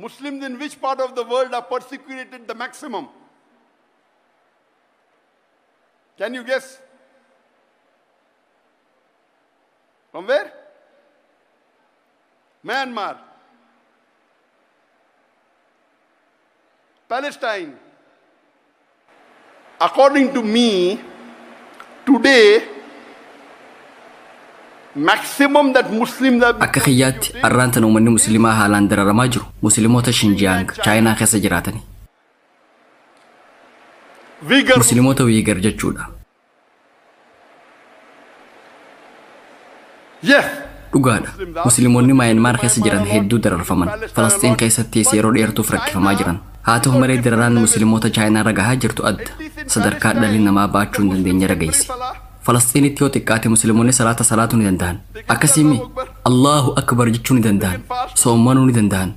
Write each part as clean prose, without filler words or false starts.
Muslims in which part of the world are persecuted the maximum? Can you guess? From where? Myanmar. Palestine. According to me, today, maximum that Muslims are Akka kiyyaatti arraan tana uummanni musliimaa haalaan dararamaa jiru musliimoota Shinjiyaang Chaayinaa keessa jiraatani. Uyghur Musliimoota Wiigar jechuudha. Yes. Dhugaadha. Musliimoonni Maayinmaar keessa jiran hedduu dararfaman. Falastiin keessattis yeroo dheertuuf rakkifamaa jiran. Haa ta'u malee dararaan musliimoota Chaayinaa irra gahaa jirtu adda. Sadarkaa dhalli namaa baachuu hin dandeenye irra geessi. Falastiinitti yoo xiqqaate musliimoonni salaata salaatuu ni danda'an. Akkasiimi Allahu Akbar jechuu ni danda'an. Soommanuu ni danda'an.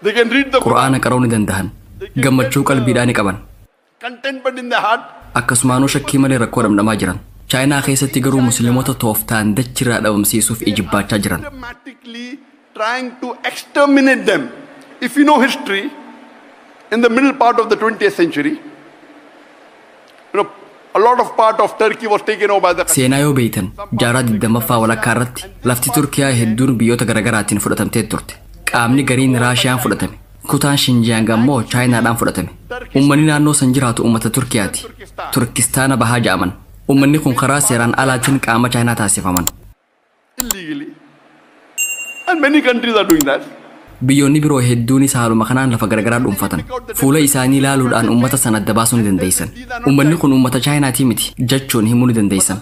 They can read the Quran. Qura'aana qara'uu ni danda'an. Gammachuu qalbiidhaa ni qaban. Contentment in the heart. Akkasumaanuu shakkii malee rakkoo dhamdhamaa jiran. Chaayinaa keessatti garuu musliimoota tooftaan dachirraa dhabamsiisuuf ijibbaachaa jiran. Systematically trying to exterminate them. If you know history, in the middle part of the 20th century, a lot of part of Turkey was taken over by the Seenaa yoo beeytan jaarraa 20ffaa walakkaa irratti lafti Turkiyaa hedduun biyyoota garaagaraatiin fudhatamtee turte. Qaamni gariin Raashiyaan fudhatame. Kutaan Shinjiyaang ammoo Chaayinaadhaan fudhatame. Uummanni naannoo san jiraatu uummata Turkiyaati. Turkistaana bahaa ja'aman. Uummanni kun karaa seeraan alaatiin qaama Chaayinaa taasifaman. illegally. And many countries are doing that. Biyyoonni biroo hedduunis haaluma kanaan lafa garagaraa dhuunfatan. Fuula isaanii ilaaluudhaan uummata sana adda baasuu ni dandeessan. Uummanni kun uummata Chaayinaatii miti jechuun himuu ni dandeessan.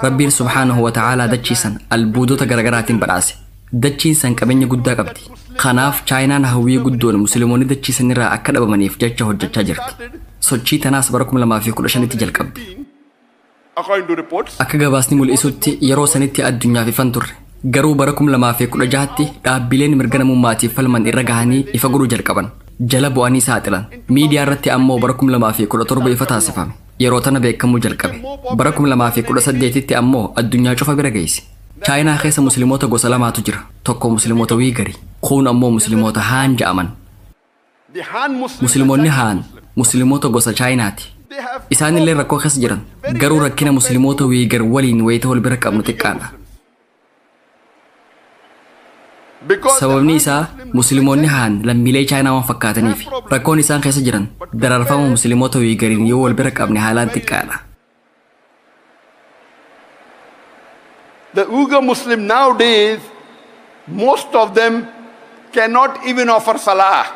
Rabbiin subhaanahu wa ta'aalaa dachiisan albuudota garagaraatiin badhaase. Dachiin san qabeenya guddaa qabdi. Kanaaf Chaayinaan hawwii guddoon musliimoonni dachiisan irraa akka dhabamaniif jecha hojjechaa jirti. Sochii tanaas bara 2015tti jalqabde. According to reports, Akka gabaasni mul'isutti yeroo sanitti addunyaaf ifan turre. Garuu bara 2016tti dhaabbileen mirga namummaatiif falman irra gahanii ifa godhuu jalqaban. Jala bu'anii saaxilan. Miidiyaa irratti ammoo bara 2017 ifa taasifame. Yeroo tana beekamuu jalqabe. Bara 2018tti ammoo addunyaa cufa bira geesse. Chaayinaa keessa musliimoota gosa lamaatu jira. Tokko musliimoota Wiigarii, kuun ammoo musliimoota Haan ja'aman. the Han Muslims, Musliimoonni Haan musliimoota gosa Chaayinaati. they have Isaanillee rakkoo keessa jiran. Garuu rakkina musliimoota Wiigar waliin wayita wal bira qabnu xiqqaadha. because Sababni isaa musliimoonni Haan lammiilee Chaayinaa waan fakkaataniif rakkoon isaan keessa jiran dararfama musliimoota Wiigariin yoo wal bira qabne haalaan xiqqaadha. the Uyghur Muslim nowadays, most of them cannot even offer salah.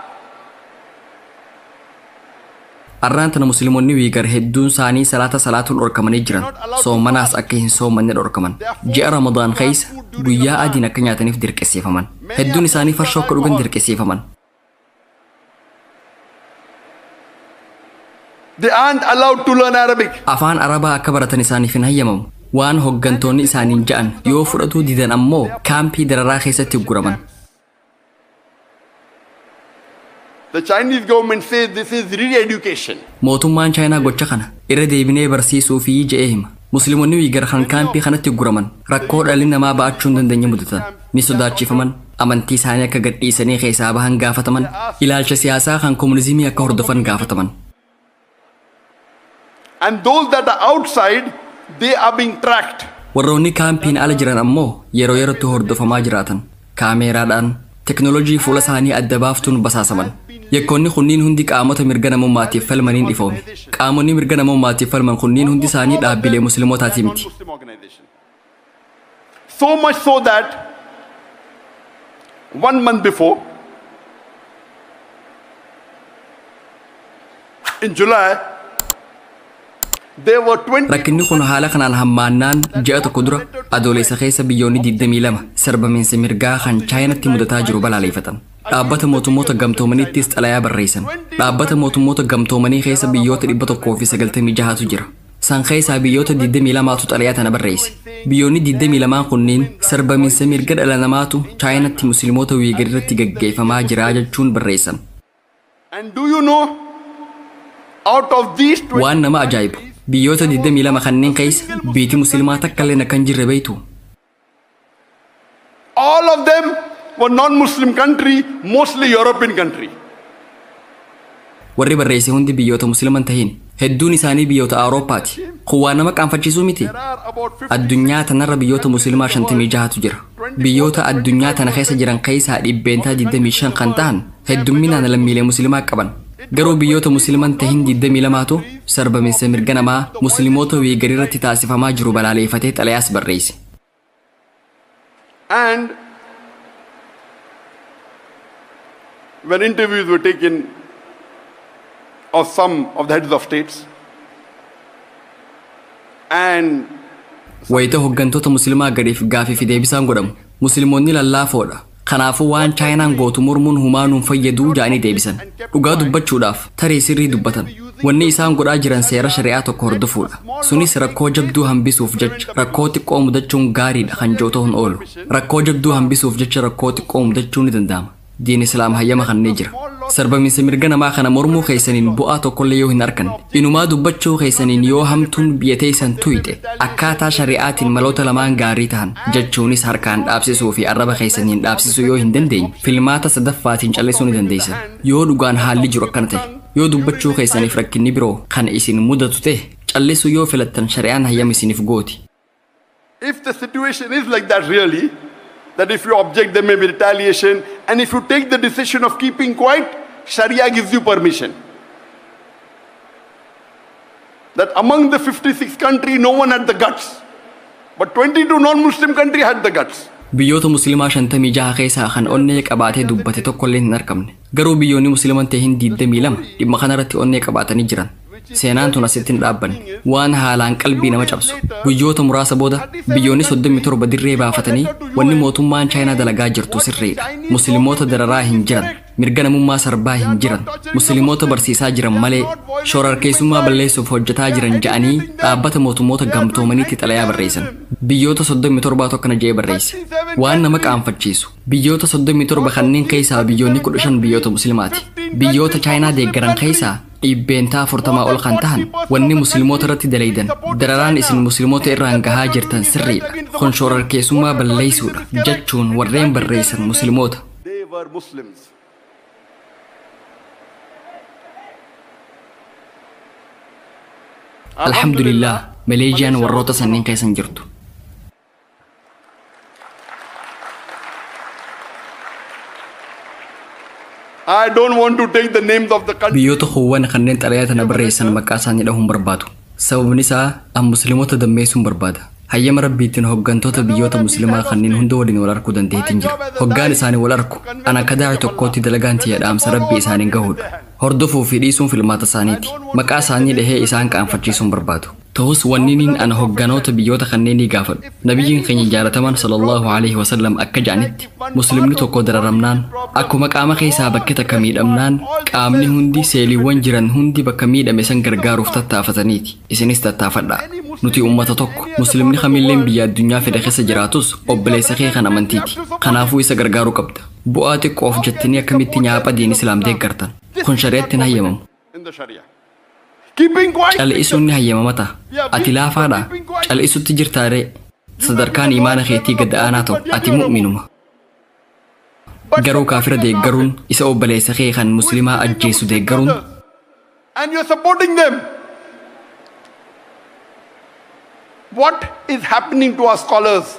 Arraan tana musliimoonni Wiigar hedduun isaanii salaata salaatuun dhorkamanii jiran. Soomanaas akka hin soommanne dhorkaman. Ji'a Ramadaan keessa guyyaa adiin akka nyaataniif dirqisiifaman. Hedduun isaanii farshoo akka dhugan dirqisiifaman. They aren't allowed to learn Arabic. Afaan Arabaa akka baratan isaaniif hin hayyamamu. Waan hoggantoonni isaaniin ja'an yoo fudhatuu didan ammoo kaampii dararaa keessatti ugguraman. The Chinese government says this is re-education. Mootummaan Chaayinaa gocha kana irra deebinee barsiisuu fi je'ee hima. Musliimoonni Wiigar kan kaampii kanatti ugguraman rakkoo dhalli namaa ba'achuu hin dandeenye mudatan. Ni sodaachifaman, amantii isaanii akka gadhiisanii keessaa bahan gaafataman, ilaalcha siyaasaa kan komunizimii akka hordofan gaafataman. And those that are outside, they are being tracked. Warroonni kaampiin ala jiran ammoo yeroo yerootti hordofamaa jiraatan. Kaameeraadhaan teknoolojii fuula isaanii adda baaftuun basaasaman. Yakkoonni kunniin hundi qaamota mirga namummaatiif falmaniin ifoome. Qaamonni mirga namummaatiif falman kunniin hundi isaanii dhaabbilee musliimotaatii miti. Non-Muslim organization. So much so that 1 month before, in July, there were 20 Rakkinni kun haala kanaan hammaannaan ji'a tokko dura adoolessa keessa biyyoonni 22 sarbamiinsa mirgaa kan Chaayinatti mudataa jiru balaaleffatan. Dhaabbata mootummoota gamtoomaniittis xalayaa barreessan. Dhaabbata mootummoota gamtoomanii keessa biyyoota 196tu jira. San keessaa biyyoota 22tu xalayaa tana barreesse. Biyyoonni 22 kunneen sarbamiinsa mirga dhala namaatu Chaayinatti musliimoota Wiigar irratti gaggeeffamaa jira jechuun barreessan. And do you know, out of these 20 Waan nama ajaa'ibu biyyoota 22 kanneen keessa biyyi musliimaa takka illee akka hin jirre beektu. All of them were non-Muslim country, mostly European country. Warri barreesse hundi biyyoota musliman tahin. Hedduun isaanii biyyoota Awurooppaati. Kun waan nama qaanfachiisuu miti. There are about 50 Addunyaa tanarra biyyoota musliimaa 56tu jira. Biyyoota addunyaa tana keessa jiran keessaa 25% kan ta'an heddumminaan lammiilee musliimaa qaban. Garuu biyyoota musliiman tahin 22tu sarbamiinsa mirga namaa musliimoota wiigarii irratti taasifamaa jiru balaaleeffatee xalayaas barreesse. And when interviews were taken of some of the heads of states, and Wayita hooggantoota musliimaa gadiif gaafii fi deebisaan godhamu. Musliimoonni lallaafoodha. Kanaafuu waan Chaayinaan gootu mormuun humaanuun fayyaduu ja'anii deebisan. Dhugaa dubbachuudhaaf tarii sirrii dubbatan. Wanni isaan godhaa jiran seera shari'aa tokko hordofuudha. Sunis rakkoo jabduu hambisuuf jecha rakkoo xiqqoo mudachuun gaariidha kan jiru ta'uun oolu. Rakkoo jabduu hambisuuf jecha rakkoo xiqqoo mudachuun ni danda'ama. Diin Islaam hayyama kannee jira. Sarbamiinsa mirga namaa kana mormuu keessaniin bu'aa tokkollee yoo hin arganne, inumaa dubbachuu keessaniin yoo hamtuun biyya teessan tuyxe, akkaataa shari'aatiin maloota lamaan gaarii ta'an jechuunis harkaan dhaabsisuu fi arraba keessaniin dhaabsisuu yoo hin dandeenye, filmaata sadaffaatiin callisuu ni dandeessan. Yoo dhugaan haalli jiru akkana ta'e, yoo dubbachuu keessaniif rakkinni biroo kan isin mudatu ta'e, callisuu yoo filattan shari'aan hayyama isiniif gooti. if the situation is like that really, that if you object there may be retaliation, and if you take the decision of keeping quiet, Sharia gives you permission. That among the 56 country, no one had the guts. But 22 non-Muslim country had the guts. Biyyoota musliimaa 56 keessaa kan onnee qabaatee dubbate tokkollee hin argamne. Garuu biyyoonni musliiman ta'in 22 dhimma kanarratti onnee qabaatanii jiran. Seenaan tun asitti hin dhaabbanne. Waan haalaan qalbii nama cabsu. Guyyoota muraasa booda biyyoonni 37 dirree baafatanii wanni mootummaan Chaayinaa dalagaa jirtu sirriidha. Musliimoota dararaa hin jiran. Mirga namummaa sarbaa hin jiran. Musliimoota barsiisaa jiran malee shororkeessummaa balleessuuf hojjetaa jiran ja'anii dhaabbata mootummoota gamtoomaniitti xalayaa barreessan. Biyyoota 37 akkana jedhee barreesse. Waan nama qaanfachiisu. Biyyoota 37 kanneen keessaa biyyoonni 15 biyyoota musliimaati. Biyyoota Chaayinaa deeggaran keessaa 40% ol kan ta'an wanni musliimoota irratti dalaydan dararaan isin musliimoota irraan gahaa jirtan sirriidha. Kun shororkeessummaa balleessuudha jechuun warreen barreessan musliimoota. They were Muslims. Alhamdulillah, Maleeshiyaan warroota sanniin keessa hin jirtu. I don't want to take the names of the country. Biyyoota kuuwwan kanneen xalayaa tana barreessan maqaa isaanii dhahuun barbaadu. Sababni isaa an musliimoota dammeessuun barbaada. Hayyama rabbiitiin hooggantoota biyyoota musliimaa kanneen hunda waliin wal arguu dandeettiin jira. Hoggaan isaanii wal argu an akka daa'ii tokkootti dalagaan tiyya dhaamsa rabbii isaaniin gahuudha. Hordofuu fi dhiisuun filmaata isaaniiti. Maqaa isaanii dhahee isaan qaanfachiisuun barbaadu. Ta'us wanniiniin ana hogganoota biyyoota kanneenii gaafadhu. Nabiyyiin keenya jaalataman sallallahu alaihi wasallam akka ja'anitti muslimni tokko dararamnaan akkuma qaama keessaa bakka takka miidhamnaan qaamni hundi seeliiwwan jiran hundi bakka miidhame san gargaaruuf tattaafataniiti. Isinis tattaafadhaa. Nuti uummata tokko muslimni kamilleen biyya addunyaa fedhe keessa jiraatus obboleessa kee kan amantiiti. Kanaafuu isa gargaaruu qabda. Bu'aa xiqqoof jettanii akkamitti nyaapha diin islaam deeggartan? Kun shari'atti hin hayyamamu. In the Sharia. Keeping quiet. Cal'isuun ni hayyamama ta'a. Ati laafaadha. Cal'isutti jirtaa ree. Sadarkaan imaana keetii gad aanaa ta'u ati mu'minuma. Garuu kaafira deeggaruun isa obboleessa kee kan musliimaa ajjeesu deeggaruun And you're supporting them. What is happening to our scholars?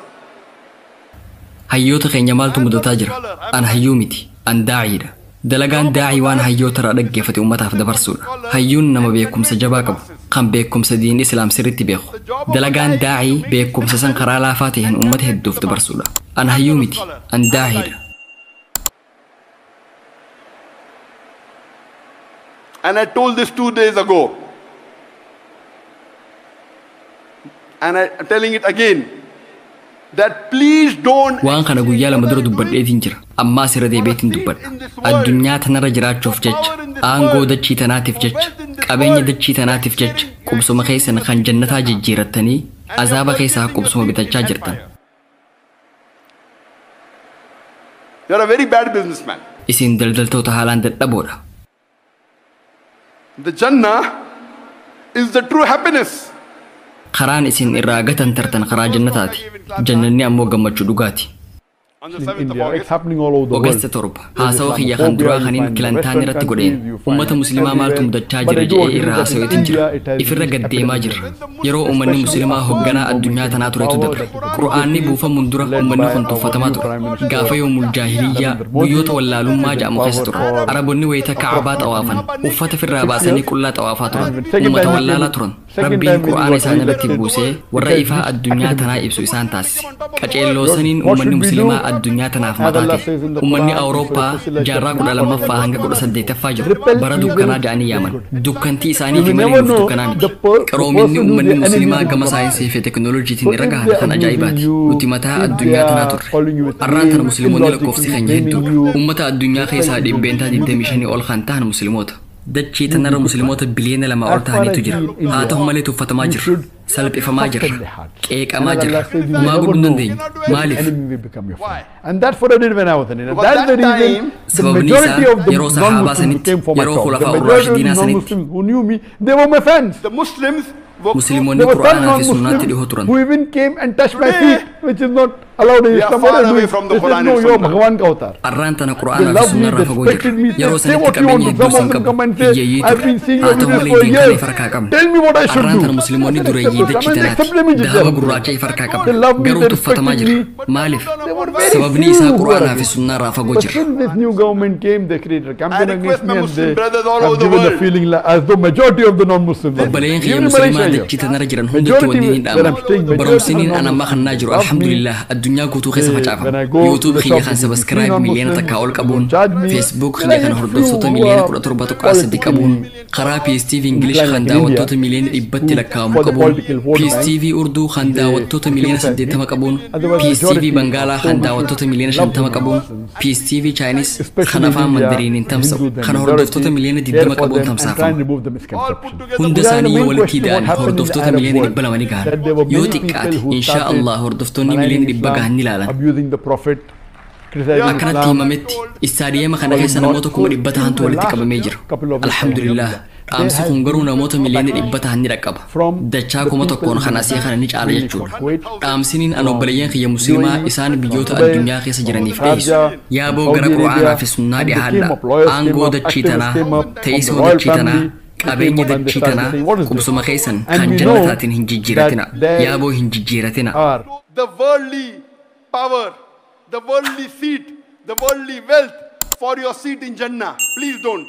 Hayyoota keenya maaltu mudataa jira? An hayyuu miti. An daa'iidha. Dalagaan daa'ii waan hayyoota irraa dhaggeeffate uummataaf dabarsuudha. Hayyuun nama beekumsa jabaa qabu, kan beekumsa diin islaam sirriitti beeku. Dalagaan daa'ii beekumsa san karaa laafaa ta'een uummata hedduuf dabarsuudha. An hayyuu miti. An daa'iidha. And I told this 2 days ago. And I'm telling it again. That please don't Waan kana guyyaa lama dura dubbadheetiin jira. Ammaas irra deebiitiin dubbadha. Addunyaa tanarra jiraachuuf jecha, aangoo dachii tanaatiif jecha, qabeenya dachii tanaatiif jecha, qubsuma keessan kan jannataa jijjiirattanii azaaba keessaa qubsuma bitachaa jirtan. You're a very bad businessman. Isin daldaltoota haalaan dadhaboodha. The Jannah is the true happiness. Karaan isin irraa gatantartan karaa jannataati. Jannanni ammoo gammachuu dhugaati. On the In 7th of India, it's August, happening all over the world. Oogast 7 haasawa kiyya kan duraa kaniin Kilantaan irratti godheen ummata musliimaa maaltu mudachaa jira jedhee irra haasaweetiin jira. Ifirra gaddeemaa jirra. Yeroo uummanni musliimaa hoogganaa addunyaa tanaa turetu dabre. Qur'aanni buufamuun dura uummanni kun tuffatamaa ture. Gaafa yoomul jaahiliyyaa guyyoota wallaalummaa jedhamu keessa ture. Arabonni wayita Ka'abaa xawaafan uffata firraa baasanii qullaa xawaafaa turan. Uummata wallaalaa turan. Rabbiin Qur'aana isaan irratti buusee warra ifaa addunyaa tanaa ibsu isaan taasise. Qaceelloo saniin uummanni musliimaa addunyaa tanaaf mataa ta'e. Uummanni Awurooppaa jaarraa 12ffaa hanga 18ffaa jiru bara dukkanaa jedhanii yaaman. Dukkantii isaanii fi malee nuuf dukkanaa miti. Qaroominni uummanni musliimaa gama saayinsii fi teekinooloojiitiin irra gahan kan ajaa'ibaati. Nuti mataa addunyaa tanaa turre. Har'aan tana musliimoonni lakkoofsi keenya hedduudha. Uummata addunyaa keessaa 25% ol kan ta'an musliimoota. Dachee tanarra musliimoota biliyoona 2 ol ta'anitu jira. Haa ta'u malee tuffatamaa jirra. Salphifamaa jirra. Qeeqamaa jirra. Homaa godhuu hin dandeenyu. Maaliif? Enemy will become your friend. And that's what I did when I was in India. Because That's the that reason time, the Sababni majority isaa of the yeroo sahaabaa non-Muslims sanitti, came for my yeroo talk. The khulafaa majority of the Raashidiinaa sanitti, non-Muslims who knew me, they were my fans. the Muslims were Musliimoonni There were some Qur'aanaa fi sunnaatti dhihoo non-Muslims turan. who even came and touched my Today, feet, which is not allowed in we are Islam. far What are you away doing? from the They said, Quran no, and you're Sunnah. Bhagwan ka avatar. Arraan tana They Qur'aanaa fi loved me, sunnarraa they fagoo respected jirra. me. Yeroo Say, say sanitti what you qabeenya want to. hedduu Some san of them qabu. come and say, Hiyyeeyyii I've ture. been seeing Haa your ta'u videos malee for diin kana years. if harkaa qabna. Tell me what I should Arraan do. tana musliimoonni I said, dureeyyii accept dachii Islam and they tanaati. accepted me. Dahaba gurraacha if harkaa They qabna. loved me, Garuu they tuffatamaa respected jirra. me. Maaliif? They were very Sababni few isaa who were Qur'aanaa fi against. sunnaarraa fagoo But jirra. since this new government came, they created a campaign I request against my me and Muslim they brothers all have over the given the world. feeling like, as though majority of the non-Muslims are Obboleen against. kiyya Even in musliimaa Malaysia dachii here. tanarra jiran hundatti Majority wanni hin where dhaaman. I'm staying, majority of Barumsiniin an amma non-Muslims kannaa jiru love me. alhamdulillah addunyaa guutuu keessa When I facaafama. go to YouTube the kiyya shop, kan if you see sabaskiraayib miliyoona non-Muslims, 1 ol qabuun, don't judge me. Facebook Then kiyya I kan get few hordoftoota who miliyoona are 17.3 qabuun, politically karaa PSTV English inclined kan like in daawwattoota India, miliyoona 100tti who lakkaa'amu for the qabuun, political vote bank, PSTV Urduu kan they daawwattoota miliyoona criticize me. 80 qabuun, Otherwise, PSTV majority Bangaalaa of kan so daawwattoota miliyoona love the 50 qabuun, non-Muslims, PSTV Chinese kan especially in afaan India, Mandariiniin tamsa'u, Hindu, the kan hordoftoota majority, miliyoona care 20 for qabuun them and try and tamsaafama. remove the All put misconception. together, Hunda We are in the isaanii yoo main walitti question what hidhaan happened in the hordoftoota Arab miliyoona world. 200 ni gahan. That there were Yoo many people xiqqaate who inshaa started Allah hordoftoonni maligning miliyoona 100 Islam, gahan ni ilaalan. abusing the Prophet, criticizing Akkanatti Islam, himametti istaadiyeema kana keessa namoota 100,000 ta'antu walitti qabamee jira. Alhamdulillah dhaamsi kun garuu namoota miliyoona 100 ta'an ni dhaqqaba. Dachaa 1000 kan asii kana ni caala jechuudha. Dhaamsiniin an obboleeyyan kiyya musliimaa isaan biyyoota addunyaa keessa jiraniif dhiyeessu. Yaaboo gara Qur'aanaa fi sunnaa dhiyaadhaa. Aangoo dachii tanaa, teessoo dachii tanaa, qabeenya dachii tanaa qubsuma keessan kan jannataatiin hin jijjiiratina. Yaaboo hin jijjiiratina. are the worldly power, the worldly seat, the worldly wealth for your seat in Jannah. Please don't.